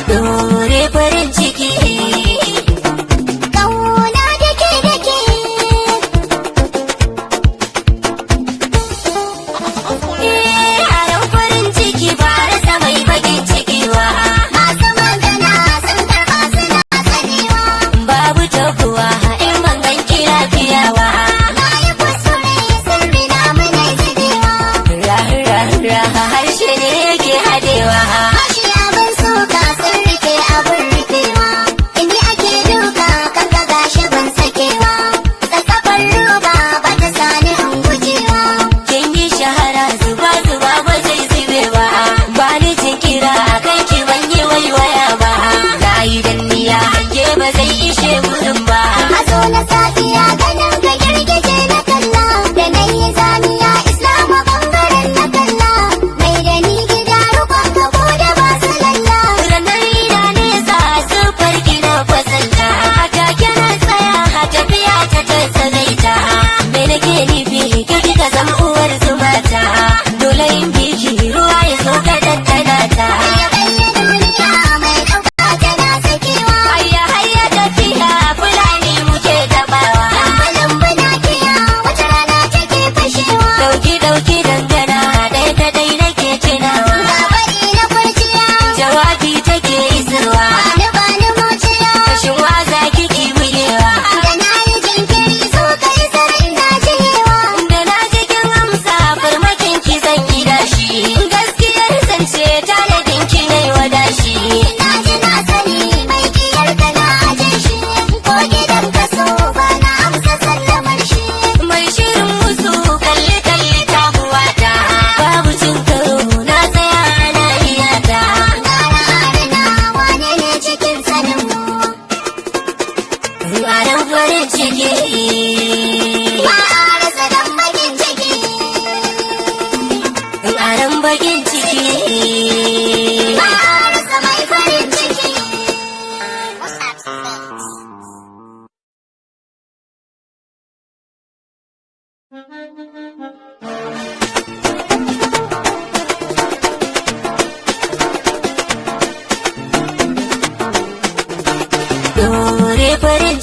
Dore farin ciki. Ƙauna da ke da ke. Eh, haran farin ciki ba rasa mai bakin ciki ba. Masu magana sun karɓa suna tsanewa. Babu takuwa in ban ganki lafiya ba. Na yi kuskure, sirri na muna zubewa. Ra ra ra, harshe ne yake hadewa. Mashi abin suka sun rufe abin rufewa. Inni ake duka kan ga gashi ban sakewa. Tsatsafan roba ba ta sani in gujewa. Kin yi shahara, zuba zuba ba zai zube ba. Ba ni jinkira a kai ki, ban yi waiwaya ba. Na yi danniya, hange ba zai ishe gurin ba. Hazo na safiya, ganin ka girgije na kalla. Da na yi zamiya Islamu bangaren na kalla. Mai da ni gida rukon ka ko da ba su lalla. Ranar ina nesa, siffar ki na fasalta. A take na tsaya, a tafiya ta ta tsagaita. Me nake nufi, ke kika zama uwar zumata. Dole in biki ruwa ya zo ka dandana ta. Ya kalli duniya mai ɗauka tana sakewa. Hayya hayya, tafiya fulani muke tabawa. Lamba na kiya wata rana take fashewa. Dauki dauki dangana, ɗaya kadai nake tunawa. Ga bari na kurciya. Jawabi take isarwa. Bani bani muciya. Kashin waza kiki bugewa. Da na yi jinkiri so kai sarai na jiyewa. Da na cikin amsa farmakin ki zan yi dashi. Gaskiyar zance, tanadin ki ne wadashi. Na ji na sani mai kiyar ka na aje shi. Ko gidan ka so ba na amsa sallamar shi. Mai shirin musu, kalli kalli taguwata. Babu cin karo, na tsaya na iyata. Gara arna wane ne cikin sanin mu. Ranar farin ciki. Ba a rasa dan bakin ciki. Ranar bakin ciki. Ba a rasa mai farin ciki. Dore farin